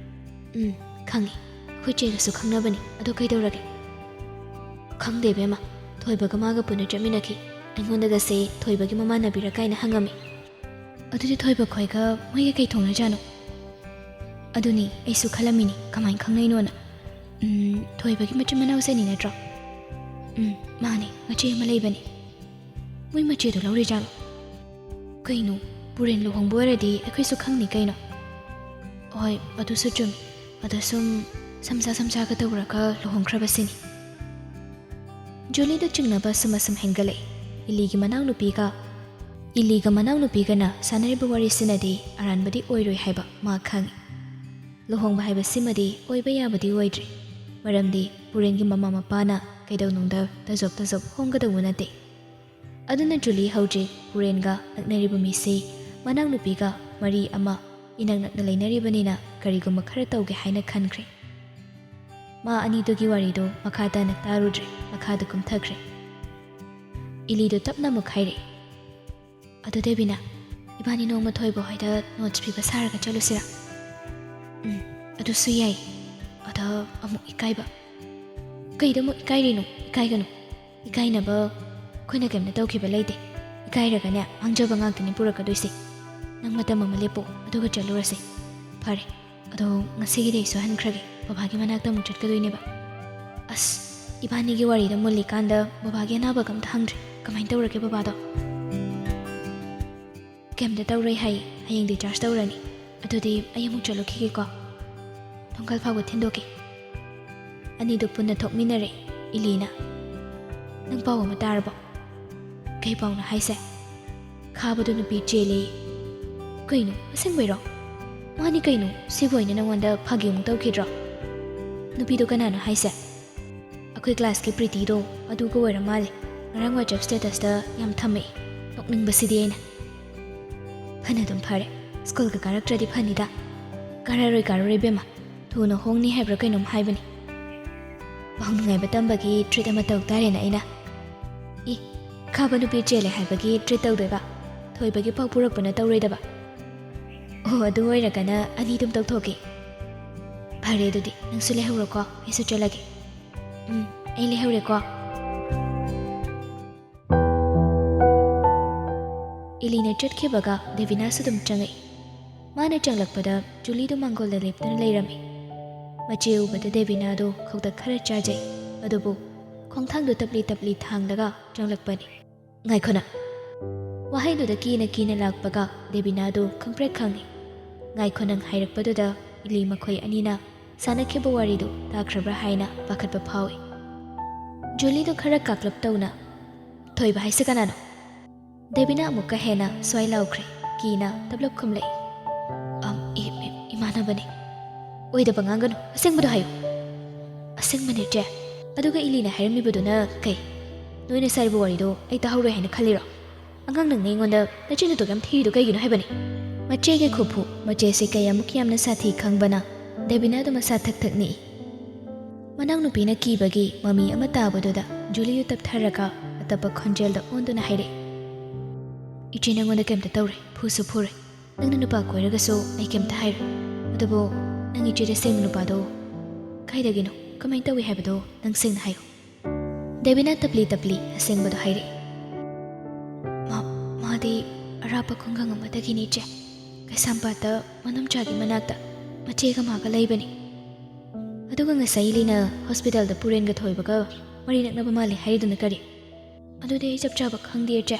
"ꯎꯝ, ꯈꯪꯉꯤ꯫ ꯑꯩꯈꯣꯏ ꯆꯦꯒꯁꯨ ꯈꯪꯅꯕꯅꯤ꯫ ꯑꯗꯣ ꯀꯩꯗꯧꯔꯒꯦ?" "ꯈꯪꯗꯦ ꯏꯕꯦꯝꯃ, ꯊꯣꯏꯕꯒ ꯃꯥꯒ ꯄꯨꯟꯅ ꯆꯠꯃꯤꯟꯅꯈꯤ꯫ ꯑꯩꯉꯣꯟꯗꯒꯁꯦ ꯊꯣꯏꯕꯒꯤ ꯃꯃꯥꯟꯅꯕꯤꯔ ꯀꯥꯏꯅ ꯍꯪꯉꯝꯃꯤ꯫ ꯑꯗꯨꯗꯤ ꯊꯣꯏꯕ ꯈꯣꯏꯒ ꯃꯣꯏꯒ ꯀꯩ ꯊꯣꯡꯅꯖꯥꯠꯅꯣ?" "ꯑꯗꯨꯅꯤ ꯑꯩꯁꯨ ꯈꯜꯂꯝꯃꯤꯅꯤ, ꯀꯃꯥꯏꯅ ꯈꯪꯅꯩꯅꯣꯅ꯫ ꯎꯝ, ꯊꯣꯏꯕꯒꯤ ꯃꯆꯤꯟ ꯃꯅꯥꯎꯁꯦꯅꯤ ꯅꯠꯇ꯭ꯔꯣ?" "ꯎꯝ, ꯃꯥꯅꯦ, ꯃꯆꯦ ꯑꯃ ꯂꯩꯕꯅꯤ꯫ ꯃꯣꯏ ꯃꯆꯦꯗꯣ ꯂꯧꯔꯤꯖꯥꯠꯂꯣ?" "ꯀꯩꯅꯣ, ꯄꯨꯔꯦꯟ ꯂꯨꯍꯣꯡꯕ ꯑꯣꯏꯔꯗꯤ ꯑꯩꯈꯣꯏꯁꯨ ꯈꯪꯅꯤ ꯀꯩꯅꯣ?" "ꯍꯣꯏ, ꯑꯗꯨꯁꯨ ꯆꯨꯝꯃꯤ꯫ ꯑꯗꯣ ꯁꯨꯝ ꯁꯝꯁꯥ ꯁꯝꯁꯥꯒ ꯇꯧꯔꯒ ꯂꯨꯍꯣꯡꯈ꯭ꯔꯕꯁꯤꯅꯤ꯫" ꯖꯨꯂꯤꯗ ꯆꯤꯡꯅꯕ ꯑꯁꯨꯝ ꯑꯁꯨꯝ ꯍꯦꯟꯒꯠꯂꯛꯏ꯫ ꯏꯂꯤꯒꯤ ꯃꯅꯥꯎꯅꯨꯄꯤꯒ, ꯏꯂꯤꯒ ꯃꯅꯥꯎꯅꯨꯄꯤꯒꯅ ꯁꯥꯟꯅꯔꯤꯕ ꯋꯥꯔꯤꯁꯤꯅꯗꯤ ꯑꯔꯥꯟꯕꯗꯤ ꯑꯣꯏꯔꯣꯏ ꯍꯥꯏꯕ ꯃꯥ ꯈꯪꯏ꯫ ꯂꯨꯍꯣꯡꯕ ꯍꯥꯏꯕꯁꯤꯃꯗꯤ ꯑꯣꯏꯕ ꯌꯥꯕꯗꯤ ꯑꯣꯏꯗ꯭ꯔꯤ, ꯃꯔꯝꯗꯤ ꯄꯨꯔꯦꯟꯒꯤ ꯃꯃꯥ ꯃꯄꯥꯅ ꯀꯩꯗꯧꯅꯨꯡꯗ ꯇꯖꯣꯞ ꯇꯖꯣꯞ ꯍꯣꯡꯒꯗꯧꯕ ꯅꯠꯇꯦ꯫ ꯑꯗꯨꯅ ꯖꯨꯂꯤ ꯍꯧꯖꯤꯛ ꯄꯨꯔꯦꯟꯒ ꯅꯛꯅꯔꯤꯕ ꯃꯤꯁꯤ ꯃꯅꯥꯎꯅꯨꯄꯤꯒ ꯃꯔꯤ ꯑꯃ ꯏꯅꯛ ꯅꯛꯅ ꯂꯩꯅꯔꯤꯕꯅꯤꯅ ꯀꯔꯤꯒꯨꯝꯕ ꯈꯔ ꯇꯧꯒꯦ ꯍꯥꯏꯅ ꯈꯟꯈ꯭ꯔꯦ꯫ ꯃꯥ ꯑꯅꯤꯗꯨꯒꯤ ꯋꯥꯔꯤꯗꯨ ꯃꯈꯥ ꯇꯥꯅ ꯇꯥꯔꯨꯗ꯭ꯔꯦ, ꯃꯈꯥꯗ ꯀꯨꯝꯊꯈ꯭ꯔꯦ꯫ ꯏꯂꯤꯗꯨ ꯇꯞꯅ ꯑꯃꯨꯛ ꯍꯥꯏꯔꯛꯏ, "ꯑꯗꯨ ꯗꯦꯕꯤꯅꯥ, ꯏꯕꯥꯅꯤ ꯅꯣꯡꯃ ꯊꯣꯏꯕ ꯍꯣꯏꯗ ꯅꯣꯠꯁ ꯄꯤꯕ ꯁꯥꯔꯒ ꯆꯠꯂꯨꯁꯤꯔꯥ?" "ꯎꯝ, ꯑꯗꯨꯁꯨ ꯌꯥꯏ꯫ ꯑꯗ ꯑꯃꯨꯛ ꯏꯀꯥꯏꯕ꯫" "ꯀꯩꯗ ꯑꯃꯨꯛ ꯏꯀꯥꯏꯔꯤꯅꯣ? ꯏꯀꯥꯏꯒꯅꯨ꯫ ꯏꯀꯥꯏꯅꯕ ꯑꯩꯈꯣꯏꯅ ꯀꯩꯝꯇ ꯇꯧꯈꯤꯕ ꯂꯩꯇꯦ꯫ ꯏꯀꯥꯏꯔꯒꯅꯦ, ꯃꯥꯡꯖꯕ ꯉꯥꯛꯇꯅꯤ ꯄꯨꯔꯛꯀꯗꯣꯏꯁꯦ꯫ ꯅꯪ ꯃꯇꯝ ꯑꯃ ꯂꯦꯞꯄꯣ, ꯑꯗꯨꯒ ꯆꯠꯂꯨꯔꯁꯦ꯫" "ꯐꯔꯦ, ꯑꯗꯣ ꯉꯁꯤꯒꯤꯗꯤ ꯑꯩ ꯁꯣꯏꯍꯟꯈ꯭ꯔꯒꯦ, ꯕꯕꯥꯒꯤ ꯃꯅꯥꯛꯇ ꯑꯃꯨꯛ ꯆꯠꯀꯗꯣꯏꯅꯦꯕ꯫" "ꯑꯁ, ꯏꯕꯥꯅꯤꯒꯤ ꯋꯥꯔꯤꯗ ꯃꯨꯜꯂꯤꯀꯥꯟꯗ ꯕꯕꯥꯒꯤ ꯑꯅꯥꯕꯒ ꯑꯝꯇ ꯍꯪꯗ꯭ꯔꯤ꯫ ꯀꯃꯥꯏꯅ ꯇꯧꯔꯒꯦ ꯕꯕꯥꯗꯣ?" "ꯀꯩꯝꯇ ꯇꯧꯔꯣꯏ ꯍꯥꯏ, ꯍꯌꯦꯡ discharge ꯇꯧꯔꯅꯤ꯫ ꯑꯗꯨꯗꯤ ꯑꯩ ꯑꯃꯨꯛ ꯆꯠꯂꯨꯈꯤꯒꯦꯀꯣ꯫" "ꯊꯣꯡꯒꯜ ꯐꯥꯎꯕ ꯊꯤꯟꯗꯣꯛꯀꯦ꯫" ꯑꯅꯤꯗꯨ ꯄꯨꯟꯅ ꯊꯣꯛꯃꯤꯟꯅꯔꯦ꯫ ꯏꯂꯤꯅ, "ꯅꯪ ꯄꯥꯎ ꯑꯃ ꯇꯥꯔꯕꯣ?" "ꯀꯩ ꯄꯥꯎꯅꯣ ꯍꯥꯏꯁꯦ?" "ꯈꯥꯕꯗꯣ ꯅꯨꯄꯤ ꯆꯦꯜꯂꯦ꯫" "ꯀꯩꯅꯣ, ꯑꯁꯦꯡꯕꯩꯔꯣ?" "ꯃꯥꯅꯤ ꯀꯩꯅꯣ, ꯁꯤꯕꯨ ꯑꯩꯅ ꯅꯉꯣꯟꯗ ꯐꯥꯒꯤ ꯑꯃꯨꯛ ꯇꯧꯈꯤꯗ꯭ꯔꯣ?" "ꯅꯨꯄꯤꯗꯣ ꯀꯅꯥꯅꯣ ꯍꯥꯏꯁꯦ?" "ꯑꯩꯈꯣꯏ class ꯀꯤ ꯄ꯭ꯔꯤꯇꯤꯗꯣ, ꯑꯗꯨꯒ ꯑꯣꯏꯔ ꯃꯥꯜꯂꯦ꯫ ꯉꯔꯥꯡ WhatsApp status ꯇ ꯌꯥꯝ ꯊꯝꯃꯛꯏ꯫ ꯅꯣꯛꯅꯤꯡꯕꯁꯤꯗꯤ ꯑꯩꯅ꯫" "ꯐꯅ ꯑꯗꯨꯝ ꯐꯔꯦ, ꯁ꯭ꯀꯨꯜꯒ ꯀꯥꯔꯛꯇ꯭ꯔꯗꯤ ꯐꯅꯤꯗ꯫ ꯀꯥꯔꯔꯣꯏ, ꯀꯥꯔꯔꯣꯏ ꯏꯕꯦꯝꯃ, ꯊꯨꯅ ꯍꯣꯡꯅꯤ ꯍꯥꯏꯕ꯭ꯔꯥ ꯀꯩꯅꯣꯝ ꯍꯥꯏꯕꯅꯤ꯫ ꯄꯥꯎ ꯅꯨꯡꯉꯥꯏꯕ ꯇꯝꯕꯒꯤ treat ꯑꯃ ꯇꯧ ꯇꯥꯔꯦꯅ ꯑꯩꯅ꯫ ꯏ, ꯈꯥꯕ ꯅꯨꯄꯤ ꯆꯦꯜꯂꯦ ꯍꯥꯏꯕꯒꯤ treat ꯇꯧꯗꯣꯏꯕ, ꯊꯣꯏꯕꯒꯤ ꯄꯥꯎ ꯄꯨꯔꯛꯄꯅ ꯇꯧꯔꯣꯏꯗꯕ꯫ ꯑꯣ, ꯑꯗꯨ ꯑꯣꯏꯔꯒꯅ ꯑꯅꯤ ꯑꯗꯨꯝ ꯇꯧꯊꯣꯛꯀꯦ꯫ ꯐꯔꯦ, ꯑꯗꯨꯗꯤ ꯅꯪꯁꯨ ꯂꯩꯍꯧꯔꯣꯀꯣ, ꯑꯩꯁꯨ ꯆꯠꯂꯒꯦ꯫ ꯎꯝ, ꯑꯩ ꯂꯩꯍꯧꯔꯦꯀꯣ꯫ ꯏꯂꯤꯅ ꯆꯠꯈꯤꯕꯒ ꯗꯦꯕꯤꯅꯥꯁꯨ ꯑꯗꯨꯝ ꯆꯪꯉꯛꯏ꯫ ꯃꯥꯅ ꯆꯪꯂꯛꯄꯗ ꯖꯨꯂꯤꯗꯨ ꯃꯥꯡꯒꯣꯜꯗ ꯂꯦꯞꯇꯨꯅ ꯂꯩꯔꯝꯃꯤ꯫ ꯃꯆꯦ ꯎꯕꯗ ꯗꯦꯕꯤꯅꯥꯗꯨ ꯈꯧꯇꯛ ꯈꯔ ꯆꯥꯖꯩ, ꯑꯗꯨꯕꯨ ꯈꯣꯡꯊꯥꯡꯗꯨ ꯇꯞꯂꯤ ꯇꯞꯂꯤ ꯊꯥꯡꯂꯒ ꯆꯪꯂꯛꯄꯅꯤ꯫ "ꯉꯥꯏꯈꯣꯅ!" ꯋꯥꯍꯩꯗꯨꯗ ꯀꯤꯅ ꯀꯤꯅ ꯂꯥꯛꯄꯒ ꯗꯦꯕꯤꯅꯥꯗꯨ ꯈꯪꯄ꯭ꯔꯦꯛ ꯈꯪꯉꯤ꯫ "ꯉꯥꯏꯈꯣ ꯅꯪ" ꯍꯥꯏꯔꯛꯄꯗꯨꯗ ꯏꯂꯤ ꯃꯈꯣꯏ ꯑꯅꯤꯅ ꯁꯥꯟꯅꯈꯤꯕ ꯋꯥꯔꯤꯗꯨ ꯇꯥꯈ꯭ꯔꯕ꯭ꯔꯥ ꯍꯥꯏꯅ ꯄꯥꯈꯠꯄ ꯐꯥꯎꯏ꯫ ꯖꯨꯂꯤꯗꯨ ꯈꯔ ꯀꯥꯛꯂꯞ ꯇꯧꯅ, "ꯊꯣꯏꯕ ꯍꯥꯏꯁꯦ ꯀꯅꯥꯅꯣ?" ꯗꯦꯕꯤꯅꯥ ꯑꯃꯨꯛꯀ ꯍꯦꯟꯅ ꯁ꯭ꯋꯥꯏ ꯂꯥꯎꯈ꯭ꯔꯦ, ꯀꯤꯅ ꯇꯞꯂꯞ ꯈꯨꯝꯂꯛꯏ꯫ "ꯑꯝ, ꯏ-, ꯏ-, ꯏꯃꯥꯟꯅꯕꯅꯤ꯫" "ꯑꯣꯏꯗꯕ ꯉꯥꯡꯒꯅꯨ, ꯑꯁꯦꯡꯕꯗꯣ ꯍꯥꯏꯌꯨ꯫" "ꯑꯁꯦꯡꯕꯅꯦ ꯆꯦ꯫ ꯑꯗꯨꯒ ꯏꯂꯤꯅ ꯍꯥꯏꯔꯝꯃꯤꯕꯗꯨꯅ ꯀꯩ? ꯅꯣꯏꯅ ꯁꯥꯔꯤꯕ ꯋꯥꯔꯤꯗꯣ ꯑꯩ ꯇꯥꯍꯧꯔꯣꯏ ꯍꯥꯏꯅ ꯈꯜꯂꯤꯔꯣ? ꯑꯉꯥꯡ ꯅꯪꯅ ꯑꯩꯉꯣꯟꯗ ꯅꯆꯤꯟ ꯅꯇꯣꯛ ꯌꯥꯝ ꯊꯤꯔꯤꯗꯣ ꯀꯩꯒꯤꯅꯣ ꯍꯥꯏꯕꯅꯤ?" ꯃꯆꯦꯒꯤ ꯈꯨꯐꯨ, ꯃꯆꯦꯁꯦ ꯀꯌꯥꯃꯨꯛ ꯌꯥꯝꯅ ꯁꯥꯊꯤ ꯈꯪꯕꯅ ꯗꯦꯕꯤꯅꯥꯗꯨ ꯃꯁꯥ ꯊꯛ ꯊꯛ ꯅꯤꯛꯏ꯫ ꯃꯅꯥꯎꯅꯨꯄꯤꯅ ꯀꯤꯕꯒꯤ ꯃꯃꯤ ꯑꯃ ꯇꯥꯕꯗꯨꯗ ꯖꯨꯂꯤꯌꯨ ꯇꯞꯊꯔꯒ ꯑꯇꯞꯄ ꯈꯣꯟꯖꯦꯜꯗ ꯑꯣꯟꯗꯨꯅ ꯍꯥꯏꯔꯛꯏ, "ꯏꯆꯦ ꯅꯪꯉꯣꯟꯗ ꯀꯩꯝꯇ ꯇꯧꯔꯣꯏ, ꯐꯨꯁꯨ ꯐꯨꯔꯣꯏ꯫ ꯅꯪꯅ ꯅꯨꯄꯥ ꯀꯣꯏꯔꯒꯁꯨ ꯑꯩ ꯀꯩꯝꯇ ꯍꯥꯏꯔꯣꯏ꯫ ꯑꯗꯨꯕꯨ ꯅꯪ ꯏꯆꯦꯗ ꯁꯦꯡꯅ ꯅꯨꯄꯥꯗꯣ ꯀꯥꯏꯗꯒꯤꯅꯣ, ꯀꯃꯥꯏꯅ ꯇꯧꯏ ꯍꯥꯏꯕꯗꯣ ꯅꯪ ꯁꯦꯡꯅ ꯍꯥꯏꯌꯨ꯫" ꯗꯦꯕꯤꯅꯥ ꯇꯞꯂꯤ ꯇꯞꯂꯤ ꯑꯁꯦꯡꯕꯗꯣ ꯍꯥꯏꯔꯛꯏ꯫ "ꯃꯥ-, ꯃꯥꯗꯤ ꯑꯔꯥꯞꯄ ꯈꯨꯡꯒꯪ ꯑꯃꯗꯒꯤꯅꯤ ꯏꯆꯦ꯫ ꯀꯩꯁꯥꯝꯄꯥꯠꯇ ꯃꯅꯨꯡꯆꯥꯒꯤ ꯃꯅꯥꯛꯇ ꯃꯆꯦꯒ ꯃꯥꯒ ꯂꯩꯕꯅꯤ꯫ ꯑꯗꯨꯒ ꯉꯁꯥꯏ ꯏꯂꯤꯅ ꯍꯣꯁꯄꯤꯇꯥꯜꯗ ꯄꯨꯔꯦꯟꯒ ꯊꯣꯏꯕꯒ ꯃꯔꯤ ꯅꯛꯅꯕ ꯃꯥꯜꯂꯤ ꯍꯥꯏꯔꯤꯗꯨꯅ ꯀꯔꯤ?" "ꯑꯗꯨꯗꯤ ꯑꯩ ꯆꯞ ꯆꯥꯕ ꯈꯪꯗꯦ ꯏꯆꯦ꯫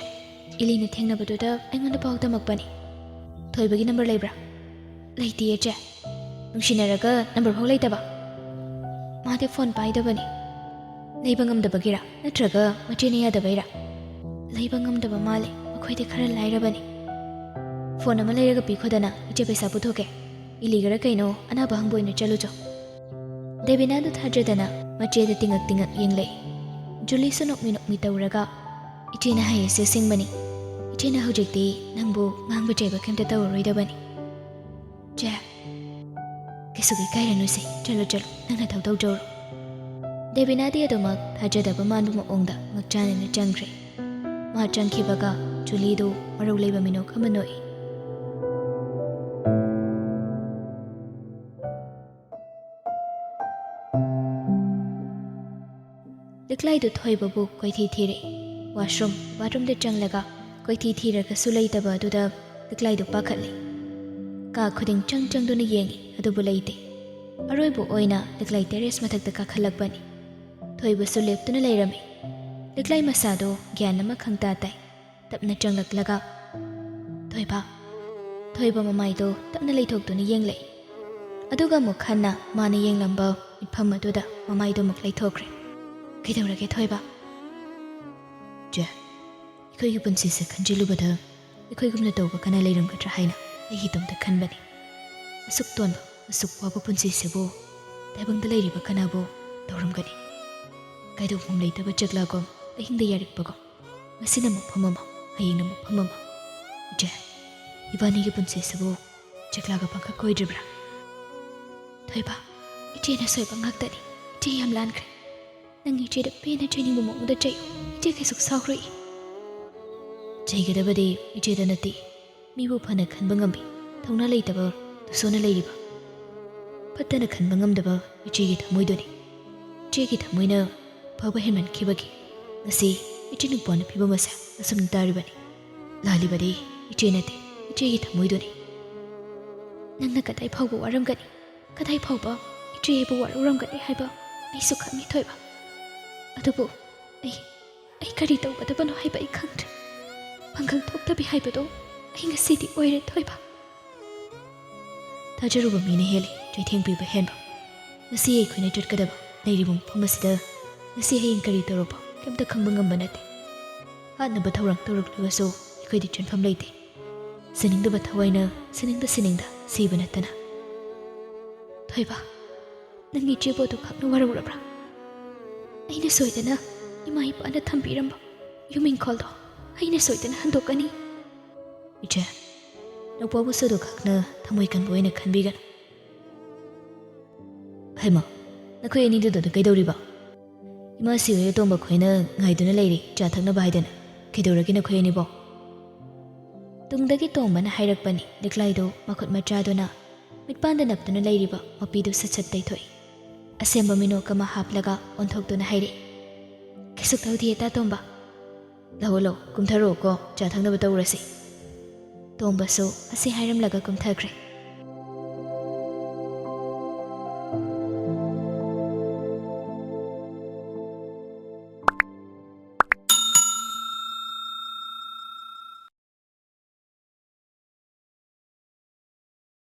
ꯏꯂꯤꯅ ꯊꯦꯡꯅꯕꯗꯨꯗ ꯑꯩꯉꯣꯟꯗ ꯄꯥꯎ ꯇꯝꯃꯛꯄꯅꯤ꯫" "ꯊꯣꯏꯕꯒꯤ ꯅꯝꯕꯔ ꯂꯩꯕ꯭ꯔꯥ?" "ꯂꯩꯇꯦ ꯏꯆꯦ꯫" "ꯅꯨꯡꯁꯤꯅꯔꯒ ꯅꯝꯕꯔ ꯐꯥꯎ ꯂꯩꯇꯕ?" "ꯃꯥꯗꯤ ꯐꯣꯟ ꯄꯥꯏꯗꯕꯅꯤ꯫" "ꯂꯩꯕ ꯉꯝꯗꯕꯒꯤꯔ ꯅꯠꯇ꯭ꯔꯒ ꯃꯆꯦꯅ ꯌꯥꯗꯕꯩꯔ?" "ꯂꯩꯕ ꯉꯝꯗꯕ ꯃꯥꯜꯂꯦ, ꯃꯈꯣꯏꯗꯤ ꯈꯔ ꯂꯥꯏꯔꯕꯅꯤ꯫" "ꯐꯣꯟ ꯑꯃ ꯂꯩꯔꯒ ꯄꯤꯈꯣꯗꯅ, ꯏꯆꯦ ꯄꯩꯁꯥ ꯄꯨꯊꯣꯛꯀꯦ꯫ ꯏꯂꯤꯒꯔ ꯀꯩꯅꯣ ꯑꯅꯥꯕ ꯍꯪꯕ ꯑꯣꯏꯅ ꯆꯠꯂꯨꯆꯣ꯫" ꯗꯦꯕꯤꯅꯥꯗꯨ ꯊꯥꯖꯗꯅ ꯃꯆꯦꯗ ꯇꯤꯡꯉꯛ ꯇꯤꯡꯉꯛ ꯌꯦꯡꯂꯛꯏ꯫ ꯖꯨꯂꯤꯁꯨ ꯅꯣꯛꯃꯤ ꯅꯣꯛꯃꯤ ꯇꯧꯔꯒ, "ꯏꯆꯦꯅ ꯍꯥꯏꯔꯤꯁꯦ ꯑꯁꯦꯡꯕꯅꯤ꯫ ꯏꯆꯦꯅ ꯍꯧꯖꯤꯛꯇꯤ ꯅꯪꯕꯨ ꯉꯥꯡꯕ ꯆꯩꯕ ꯀꯩꯝꯇ ꯇꯧꯔꯔꯣꯏꯗꯕꯅꯤ꯫" "ꯆꯦ, ꯁꯨꯛ ꯏꯀꯥꯏꯔꯅꯨꯁꯦ, ꯆꯠꯂꯣ, ꯆꯠꯂꯣ, ꯅꯪꯅ ꯊꯧ ꯇꯧꯖꯧꯔꯣ꯫ ꯗꯦꯕꯤꯅꯥꯗꯤ ꯑꯗꯨꯃꯛ ꯊꯥꯖꯗꯕ ꯃꯥꯟꯕ ꯃꯑꯣꯡꯗ ꯉꯛꯆꯥꯟꯅꯅ ꯆꯪꯈ꯭ꯔꯦ꯫ ꯃꯥ ꯆꯪꯈꯤꯕꯒ ꯖꯨꯂꯤꯗꯨ ꯃꯔꯧ ꯂꯩꯕ ꯃꯤꯅꯣꯛ ꯑꯃ ꯅꯣꯛꯏ꯫ ꯂꯤꯛꯂꯥꯏꯗꯨ ꯊꯣꯏꯕꯕꯨ ꯀꯣꯏꯊꯤ ꯊꯤꯔꯦ꯫ ꯋꯥꯁꯔꯨꯝ, ꯕꯥꯠꯔꯨꯝꯗ ꯆꯪꯂꯒ ꯀꯣꯏꯊꯤ ꯊꯤꯔꯒꯁꯨ ꯂꯩꯇꯕ ꯑꯗꯨꯗ ꯂꯤꯛꯂꯥꯏꯗꯨ ꯄꯥꯈꯠꯂꯦ꯫ ꯀꯥ ꯈꯨꯗꯤꯡ ꯆꯪ ꯆꯪꯗꯨꯅ ꯌꯦꯡꯉꯤ, ꯑꯗꯨꯕꯨ ꯂꯩꯇꯦ꯫ ꯑꯔꯣꯏꯕ ꯑꯣꯏꯅ ꯂꯤꯛꯂꯥꯏ ꯇꯦꯔꯦꯁ ꯃꯊꯛꯇ ꯀꯥꯈꯠꯂꯛꯄꯅꯤ꯫ ꯊꯣꯏꯕꯁꯨ ꯂꯦꯞꯇꯨꯅ ꯂꯩꯔꯝꯃꯤ꯫ ꯂꯤꯛꯂꯥꯏ ꯃꯁꯥꯗꯨ ꯒ꯭ꯌꯥꯟ ꯑꯃ ꯈꯪꯇꯥ ꯇꯥꯏ꯫ ꯇꯞꯅ ꯆꯪꯂꯛꯂꯒ, "ꯊꯣꯏꯕ꯫" ꯊꯣꯏꯕ ꯃꯃꯥꯏꯗꯣ ꯇꯞꯅ ꯂꯩꯊꯣꯛꯇꯨꯅ ꯌꯦꯡꯂꯛꯏ꯫ ꯑꯗꯨꯒ ꯑꯃꯨꯛ ꯍꯟꯅ ꯃꯥꯅ ꯌꯦꯡꯂꯝꯕ ꯃꯤꯠꯐꯝ ꯑꯗꯨꯗ ꯃꯃꯥꯏꯗꯣ ꯑꯃꯨꯛ ꯂꯩꯊꯣꯛꯈ꯭ꯔꯦ꯫ "ꯀꯩꯗꯧꯔꯒꯦ, ꯊꯣꯏꯕ?" "ꯆꯦ, ꯑꯩꯈꯣꯏꯒꯤ ꯄꯨꯟꯁꯤꯁꯦ ꯈꯟꯖꯤꯜꯂꯨꯕꯗ ꯑꯩꯈꯣꯏꯒꯨꯝꯅ ꯇꯧꯕ ꯀꯅꯥ ꯂꯩꯔꯝꯒꯗ꯭ꯔꯥ ꯍꯥꯏꯅ ꯑꯩ ꯏꯇꯣꯝꯇ ꯈꯟꯕꯅꯤ꯫ ꯑꯁꯨꯛ ꯇꯣꯟꯕ, ꯑꯁꯨꯛ ꯋꯥꯕ ꯄꯨꯟꯁꯤꯁꯤꯕꯨ ꯇꯥꯏꯕꯪꯗ ꯂꯩꯔꯤꯕ ꯀꯅꯥꯕꯨ ꯇꯧꯔꯝꯒꯅꯤ? ꯀꯥꯏꯗꯣꯛꯐꯝ ꯂꯩꯇꯕ ꯆꯦꯛꯂꯥꯒꯨꯝ ꯑꯍꯤꯡꯗ ꯌꯥꯔꯛꯄꯒꯨꯝ, ꯉꯁꯤꯅ ꯃꯐꯝ ꯑꯃ, ꯍꯌꯦꯡꯅ ꯃꯐꯝ ꯑꯃ꯫ ꯏꯆꯦ, ꯏꯕꯥꯅꯤꯒꯤ ꯄꯨꯟꯁꯤꯁꯤꯕꯨ ꯆꯦꯛꯂꯥꯒ ꯄꯪꯀꯛ ꯑꯣꯏꯗ꯭ꯔꯤꯕ꯭ꯔꯥ?" "ꯊꯣꯏꯕ, ꯏꯆꯦꯅ ꯁꯣꯏꯕ ꯉꯥꯛꯇꯅꯤ꯫ ꯏꯆꯦ ꯌꯥꯝ ꯂꯥꯟꯈ꯭ꯔꯦ꯫ ꯅꯪ ꯏꯆꯦꯗ ꯄꯦꯟꯅ ꯆꯩꯅꯤꯡꯕ ꯃꯑꯣꯡꯗ ꯆꯩꯌꯨ꯫ ꯏꯆꯦ ꯀꯩꯁꯨ ꯁꯥꯎꯔꯣꯏ꯫" "ꯆꯩꯒꯗꯕꯗꯤ ꯏꯆꯦꯗ ꯅꯠꯇꯦ꯫ ꯃꯤꯕꯨ ꯐꯅ ꯈꯟꯕ ꯉꯝꯕꯤ ꯊꯧꯅꯥ ꯂꯩꯇꯕ ꯇꯨꯁꯣꯅ ꯂꯩꯔꯤꯕ꯫ ꯐꯠꯇꯅ ꯈꯟꯕ ꯉꯝꯗꯕ ꯏꯆꯦꯒꯤ ꯊꯃꯣꯏꯗꯨꯅꯤ꯫ ꯏꯆꯦꯒꯤ ꯊꯃꯣꯏꯅ ꯐꯕ ꯍꯦꯟꯃꯟꯈꯤꯕꯒꯤ ꯉꯁꯤ ꯏꯆꯦ ꯅꯨꯄꯥꯅ ꯐꯤꯕꯝ ꯑꯁꯦ ꯑꯁꯨꯝꯅ ꯇꯥꯔꯤꯕꯅꯤ꯫ ꯂꯥꯜꯂꯤꯕꯗꯤ ꯏꯆꯦ ꯅꯠꯇꯦ, ꯏꯆꯦꯒꯤ ꯊꯃꯣꯏꯗꯨꯅꯤ꯫" "ꯅꯪꯅ ꯀꯗꯥꯏ ꯐꯥꯎꯕ ꯋꯥꯔꯝꯒꯅꯤ, ꯀꯗꯥꯏ ꯐꯥꯎꯕ ꯏꯆꯦꯕꯨ ꯋꯥꯔꯧꯔꯝꯒꯅꯤ ꯍꯥꯏꯕ ꯑꯩꯁꯨ ꯈꯪꯏ, ꯊꯣꯏꯕ꯫ ꯑꯗꯨꯕꯨ ꯑꯩ, ꯑꯩ ꯀꯔꯤ ꯇꯧꯒꯗꯕꯅꯣ ꯍꯥꯏꯕ ꯑꯩ ꯈꯪꯗ꯭ꯔꯦ꯫ ꯄꯥꯡꯒꯜ ꯊꯣꯛꯇꯕꯤ ꯍꯥꯏꯕꯗꯣ ꯑꯩ ꯉꯁꯤꯗꯤ ꯑꯣꯏꯔꯦ, ꯊꯣꯏꯕ꯫" ꯊꯥꯖꯔꯨꯕ ꯃꯤꯅ ꯍꯦꯜꯂꯤ ꯆꯩꯊꯦꯡ ꯄꯤꯕ ꯍꯦꯟꯕ꯫ ꯉꯁꯤ ꯑꯩꯈꯣꯏꯅ ꯆꯠꯀꯗꯕ ꯂꯩꯔꯤꯕ ꯃꯐꯝ ꯑꯁꯤꯗ ꯉꯁꯤ ꯍꯌꯦꯡ ꯀꯔꯤ ꯇꯧꯔꯛꯄ ꯀꯩꯝꯇ ꯈꯪꯕ ꯉꯝꯕ ꯅꯠꯇꯦ꯫ ꯍꯥꯠꯅꯕ ꯊꯧꯔꯥꯡ ꯇꯧꯔꯛꯂꯒꯁꯨ ꯑꯩꯈꯣꯏꯗꯤ ꯆꯦꯟꯐꯝ ꯂꯩꯇꯦ꯫ ꯁꯤꯅꯤꯡꯗꯕ ꯊꯋꯥꯏꯅ ꯁꯤꯅꯤꯡꯗ ꯁꯤꯅꯤꯡꯗ ꯁꯤꯕ ꯅꯠꯇꯅ꯫ "ꯊꯣꯏꯕ, ꯅꯪ ꯏꯆꯦꯕꯨ ꯑꯗꯨꯈꯛꯅ ꯋꯥꯔꯧꯔꯕ꯭ꯔꯥ? ꯑꯩꯅ ꯁꯣꯏꯗꯅ ꯏꯃꯥ ꯏꯄꯥꯅ ꯊꯝꯕꯤꯔꯝꯕ ꯌꯨꯝ ꯏꯪꯈꯣꯜꯗꯣ ꯑꯩꯅ ꯁꯣꯏꯗꯅ ꯍꯟꯗꯣꯛꯀꯅꯤ꯫" "ꯏꯆꯦ, ꯅꯨꯄꯥꯕꯨꯁꯨ ꯑꯗꯨꯈꯛꯅ ꯊꯃꯣꯏ ꯀꯟꯕ ꯑꯣꯏꯅ ꯈꯟꯕꯤꯒꯅꯨ꯫ "ꯏꯃꯥ, ꯅꯈꯣꯏ ꯑꯅꯤꯗꯨꯗ ꯀꯩꯗꯧꯔꯤꯕ?" "ꯏꯃꯥ ꯁꯤꯔꯣꯏ ꯑꯇꯣꯝꯕ ꯈꯣꯏꯅ ꯉꯥꯏꯗꯨꯅ ꯂꯩꯔꯤ, ꯆꯥ ꯊꯛꯅꯕ ꯍꯥꯏꯗꯅ꯫ ꯀꯩꯗꯧꯔꯒꯦ ꯅꯈꯣꯏ ꯑꯅꯤꯕꯣ?" ꯇꯨꯡꯗꯒꯤ ꯇꯣꯝꯕꯅ ꯍꯥꯏꯔꯛꯄꯅꯤ꯫ ꯂꯤꯛꯂꯥꯏꯗꯨ ꯃꯈꯨꯠ ꯃꯆꯥꯗꯨꯅ ꯃꯤꯠꯄꯥꯟꯗ ꯅꯞꯇꯨꯅ ꯂꯩꯔꯤꯕ ꯃꯄꯤꯗꯨ ꯁꯠ ꯁꯠ ꯇꯩꯊꯣꯛꯏ꯫ ꯑꯁꯦꯡꯕ ꯃꯤꯅꯣꯛ ꯑꯃ ꯍꯥꯞꯂꯒ ꯑꯣꯟꯊꯣꯛꯇꯨꯅ ꯍꯥꯏꯔꯛꯏ, "ꯀꯩꯁꯨ ꯇꯧꯗꯤꯌꯦ ꯇꯥ ꯇꯣꯝꯕ꯫ ꯂꯥꯛꯑꯣ, ꯂꯥꯛꯑꯣ, ꯀꯨꯝꯊꯔꯛꯑꯣꯀꯣ, ꯆꯥ ꯊꯛꯅꯕ ꯇꯧꯔꯁꯤ꯫" ꯇꯣꯝꯕꯁꯨ ꯑꯁꯤ ꯍꯥꯏꯔꯝꯂꯒ ꯀꯨꯝꯊꯈ꯭ꯔꯦ꯫